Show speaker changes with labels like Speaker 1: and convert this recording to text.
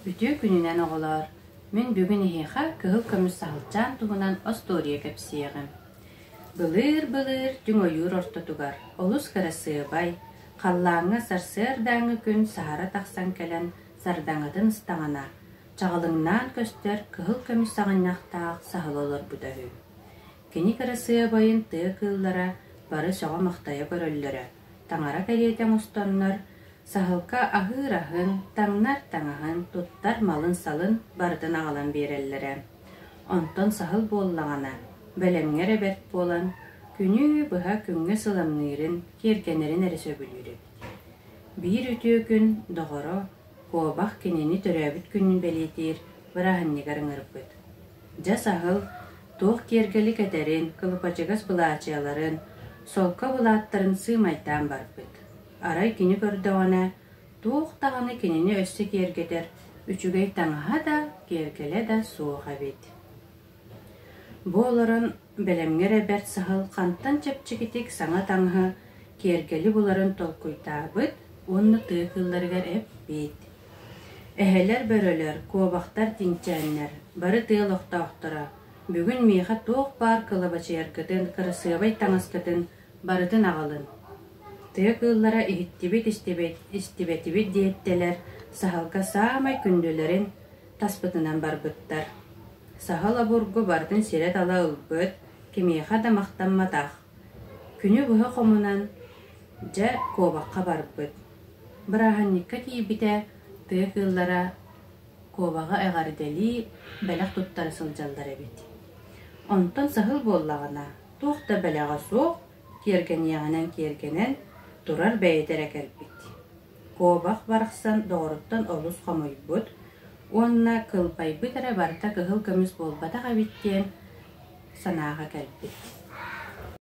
Speaker 1: Үтүө күнүнэн оҕолоор! Мин бүгүн эһиэхэ кыһыл көмүс саһылчаан туһунан остуоруйа кэпсиэҕим. Былыыр-былыр түҥ ойуур ортотугар олус кырасыабай, халлааҥҥа сарсыардааҥҥы күн саһара тахсан кэлэн сардаҥатын ыстаҥана, чаҕылыҥнаан көстөр кыһыл көмүс саҕынньахтаах саһыл олорбута үһү. Кини кырасыабайын тыа кыыллара бары сөҕө-махтайа көрөллөрө, таҥара кэриэтэ оҥостоннор, саһылка аһыыр аһын, таҥнар таҥаһын, туттар малын-салын барытын аҕалан биэрэллэрэ. Онтон саһыл буоллаҕына, бэлэмҥэ эрэ бэрт буолан, күнү быһа күҥҥэ сыламныырын, киэргэнэрин эрэ сөбүлүүр эбит. Биир үтүө күн доҕоро куобах кинини төрөөбүт күнүн бэлиэтиир бырааһынньыгар ыҥырбыт. Дьэ саһыл туох киэргэли кэтэрин, кылыпачыгас былаачыйаларын, солко былааттарын сыымайдаан барбыт. Арай кини көрдөҕүнэ, туох даҕаны кинини өссө киэргэтэр үчүгэй таҥаһа да, киэргэлэ да суох эбит. Бу олорон бэлэмҥэ эрэ бэрт саһыл хантан чэпчэкитик саҥа таҥаһы, киэргэли буларын толкуйдаабыт уонна тыа кыылларыгар эппит: «Эһэлэр, бөрөлөр, куобахтар, тиҥчээннэр, бары тыа олохтоохторо, бүгүн миэхэ туох баар кылабачыйаргытын, кырасыабай таҥаскытын барытын аҕалын. Тыа кыыллара иһиттибит-истибит, истибэтибит диэттэлэр, саһылга саамай күндүлэрин таспытынан барбыттар. Саһыл обургу барытын сирэ-тала ылбыт, кимиэхэ да махтамматах. Күнү быһа хомунан, дьэ, куобахха барбыт. Бырааһынньыкка тиийбитэ, тыа кыыллара куобаҕы эҕэрдэлии, бэлэх туттара сылдьаллар эбит. Онтон саһыл буоллаҕына, туох да бэлэҕэ суох, киэргэниэҕинэн киэргэнэн, турар бэйэтэ эрэ кэлбит. Куобах барахсан доҕоруттан олус хомойбут уонна кылбайбыт эрэ барыта кыһыл көмүс буолбатах эбит диэн санааҕа кэлбит.